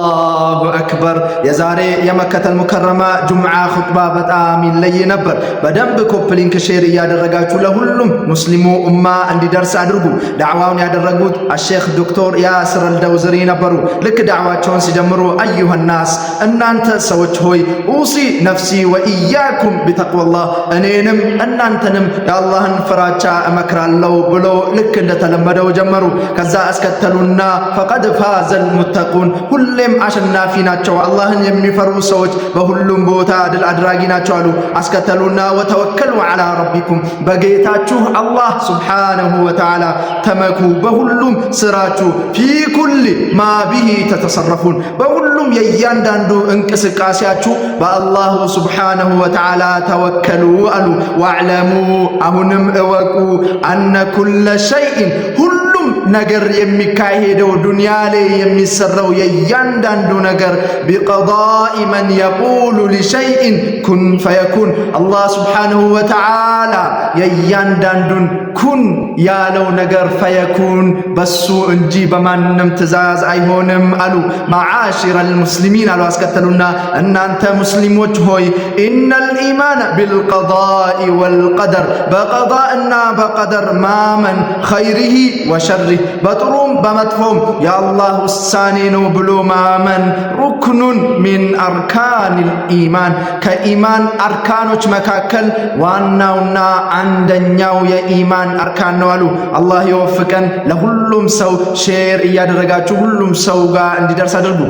الله أكبر። የዛሬ የመከተል ሙከረማ ጁምዓ ኹጥባ በጣም ይለይ ነበር። በደንብ copy link share እያደረጋችሁ ለሁሉም ሙስሊሙ ኡማ እንዲደርስ አድርጉ። ዳዕዋውን ያደረጉት አሼክ ዶክተር ያስር አልደውዝሪ ነበሩ። ልክ ዳዕዋቸውን ሲጀምሩ أيها الناس፣ እናንተ ሰዎች ሆይ፣ أوصي نفسي وإياكم بتقوى الله፣ እኔንም እናንተንም የአላህን ፍራቻ እመክራለሁ ብሎ ልክ እንደተለመደው ጀመሩ። ከዛ አስከተሉና فقد فاز المتقون፣ ሁሌም አሸናፊ ናቸው፣ አላህን የሚፈሩ ሰዎች በሁሉም ቦታ ድል አድራጊ ናቸው አሉ። አስከተሉና وتوكلوا على ربكم፣ በጌታችሁ አላህ سبحانه وتعالى ተመኩ፣ በሁሉም ስራችሁ፣ في كل ما به تتصرفون፣ በሁሉም የእያንዳንዱ እንቅስቃሴያችሁ በአላሁ سبحانه وتعالى ተወከሉ አሉ። واعلموا፣ አሁንም እወቁ፣ أن كل شيء፣ ሁሉም ነገር የሚካሄደው፣ ዱንያ ላይ የሚሰራው የእያንዳንዱ ነገር፣ بقضاء من يقول لشيء كن فيكون፣ አላህ سبحانه وتعالى የእያንዳንዱን كن ያለው ነገር فيكون፣ በሱ እንጂ በማንም ትእዛዝ አይሆንም አሉ። معاشر المسلمين አሉ አስከተሉና፣ እናንተ ሙስሊሞች ሆይ፣ إن الإيمان بالقضاء والقدر፣ በቀዳእና በቀደር ማመን፣ خيره وشره፣ በጥሩም በመጥፎም የአላህ ውሳኔ ነው ብሎ ማመን፣ ركن من أركان الإيمان፣ ከኢማን አርካኖች መካከል ዋናውና አንደኛው የኢማን አርካን ነው አሉ። አላህ ይወፍቀን። ለሁሉም ሰው share እያደረጋችሁ ሁሉም ሰው ጋር እንዲደርስ አድርጉ።